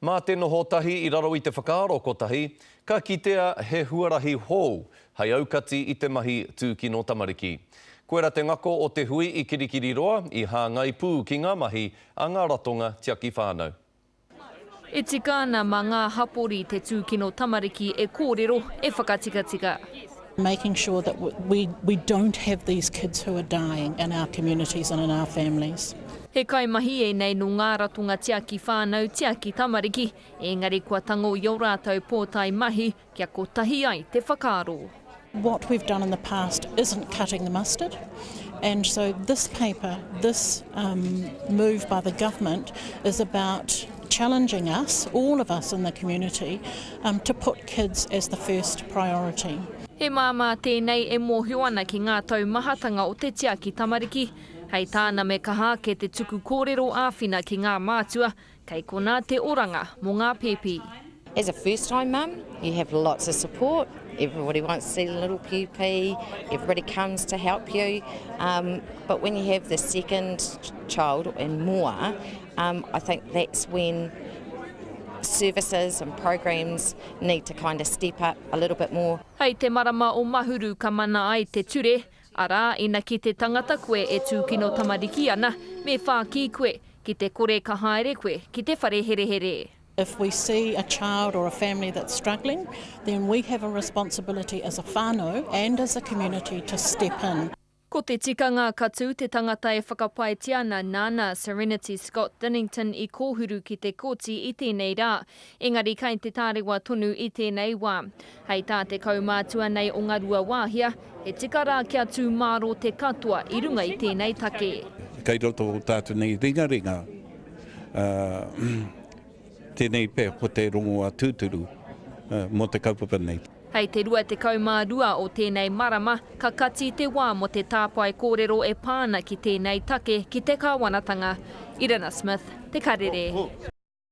Mā te noho tahi i raro i te whakaaro kotahi, ka kitea he huarahi hou hei aukati i te mahi tūkino tamariki. Koira te ngako o te hui i Kirikiriroa, i hāngai pū ki ngā mahi a ngā ratonga tiaki whānau. E tika ana mā ngā hapori te tūkino tamariki e kōrero, e whakatikatika. Making sure that we we don't have these kids who are dying in our communities and in our families. He kaimahi ēnei nō ngā ratonga tiaki whānau, tiaki tamariki, ēngari kua tango i ō rātou pōtae mahi kia kotahi ai te whakaaro. What we've done in the past isn't cutting the mustard and so this paper, this um, move by the government is about challenging us, all of us in the community, um, to put kids as the first priority. He māmā tēnei e mōhio ana ki ngā taumahatanga o te tiaki tamariki. Hei tāna me kaha ake te tuku kōrero āwhina ki ngā mātua, kei konā te oranga mō ngā pēpi. As a first time mum, you have lots of support, everybody wants to see the little pēpi, everybody comes to help you, um, but when you have the second child and more, um, I think that's when services and programs need to kind of step up a little bit more. Hei te marama o Mahuru ka mana ai te ture, arā, ina kite tangata koe e tūkino tamariki ana, me whākī koe, ki te kore ka haere koe ki te whare herehere. If we see a child or a family that's struggling, then we have a responsibility as a whānau and as a community to step in. Ko te tikanga ka tū te tangata e whakapaetia ana nāna Serenity Scott Dinnington i kōhuru ki te kōti i tēnei rā. Engari kai te tārewa tonu i tēnei wā. Hei tā te kaumātua nei o Ngaruawāhia, he tika rā kia tū māro te katoa i runga i tēnei take. Kei roto o tātou nei ringaringa, ā, tēnei pea ko te rongoā tūturu mō te kaupapa nei. Hei te 22 o tēnei marama, ka kati te wā mō te tāpae kōrero e pā ana ki tēnei take ki te kāwanatanga. Irina Smith, Te Karere.